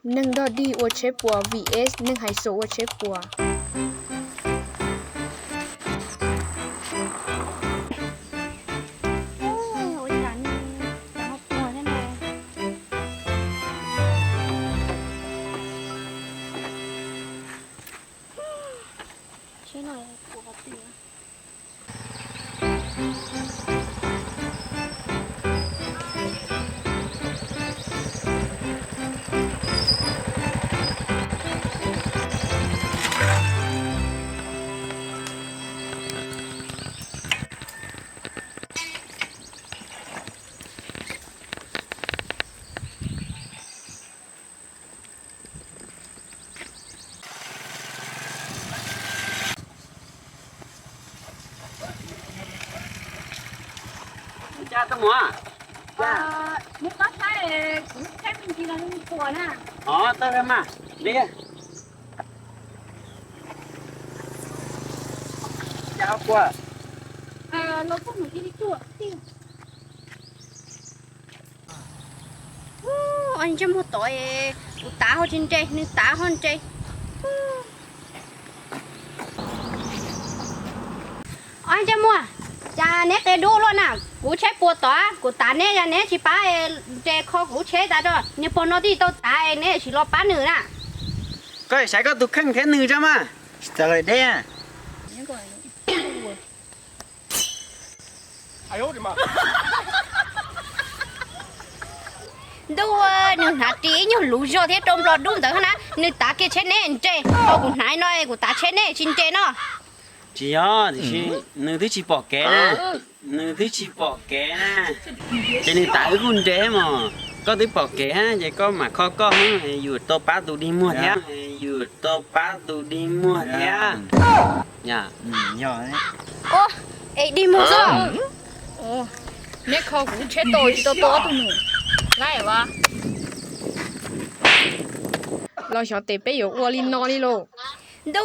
Neeg dog dig ua tsheb puas vs neeg hais xus ua tsheb puas. Mus qab saib kuv lub tsheb me ntsis no puas na. Os, tau mas, li. Cas puas? Los koj mus cia li tuaj. Ntsej muag tod, kuv tav ho tsis nres, nws tav ho nres. Os ntsej muag, cas neb qia dub luaj na? Kuv tsheb puas tod, kuv tav neb, yog neb tsis pab nres kho kuv tsheb tas tso, niag pog no twb tau tav, neb tsis los pab nws na. Koj saib koj tus kheej thiab nws tso mas. Tsis txawj deb. Ntuj, nws hnav ris ib nyuag luv zog thiab rau nplos dub ntawd na, nws tav kiag tsheb neb nres, tau kuv hnav no kuv tav tsheb neb tsis nres no. Tsis yog, tiam sis nws twb tsis pom kev na, nws twb tsis pom kev na. Ces nws tav wb kuj nres mos, koj twb pom kev ces koj mam kho koj, yus tau pab tus dig muag thiab, yus tau pab tus dig muag thiab. Es dig muag xwb. Neb kho kuv tsheb tau tsis tau tua ob tug nus laib as. Los xyov tes peb yuav ua li no li lauj. Ntuj,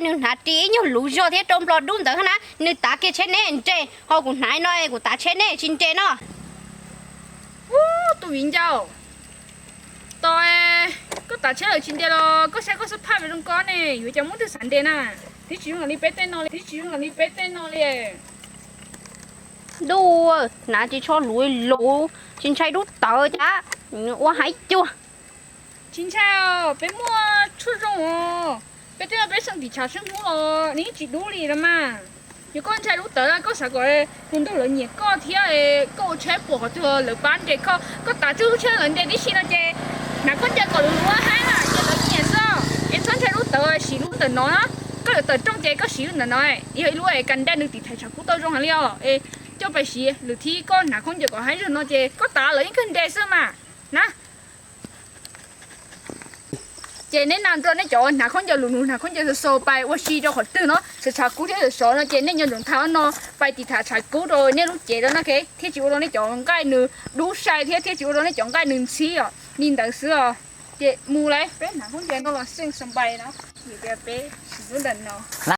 nws hnav ris ib nyuag luv zog thiab rau nplos dub ntawd na, nws tav kiag tsheb neb nres, ho kuv hnav no kuv tav tsheb neb tsis nres no. Ub, tus viv ncaus, tos koj tav tsheb lawm tsis nres los koj saib koj xub phaj pem zoo ko ne, yuav cas muab twg xav nres na. Twb tsis zoo li peb tej no li, twb tsis zoo li peb tej no li. Ntuj, hnav ris tsho luv luv, tsis ntshai dub tawv cas, ua haib cuag. Tsis ntshai os, peb muaj tshuaj zoo os. Peb twb muab peb xeem tim tshav sib hlub los nws yeej tsis dub li no mas. Yog koj ntshai dub tawv, koj xav kom hmo ntuj lawv nyiam koj thiab koj ua tsheb puas qhov twg lawv pab nres koj. Koj tav tsuj lub tsheb lawv nres tib si no ces hnav khaub ncaws kom luv luv haib na ces lawv nyiam xwb. Es txhob ntshai dub tawv, siv lub ntawm no na. Koj yuav tawm rooj ces koj siv lub ntawm no, yog ib lub es kas daj nws tiv thaiv tshav kub tau zoo heev li os. Es coj pais siv lwm thib koj hnav khaub ncaws kom haib zog no ces koj tav lawv yeej kawg nres xwb mas na. Ces neb na, nrog neb cov hnav khaub ncaws luv luv, hnav khaub ncaws xaus xaus pais ua si rau qhov twg no, tshav kub thiab sov sov no ces nej nco ntsoov thaij no pais tiv thaiv tshav kub rau nej lub cev rau na, thiaj tsis ua rau nej cov nqaij nws dub sai thiab thiaj tsis ua rau nej cov nqaij nws ntxhib os. Li ntawd xwb os. Ces mus lawm, peb hnav khaub ncaws no los xeej xas npais no, vim tias peb siv lub ntawm no.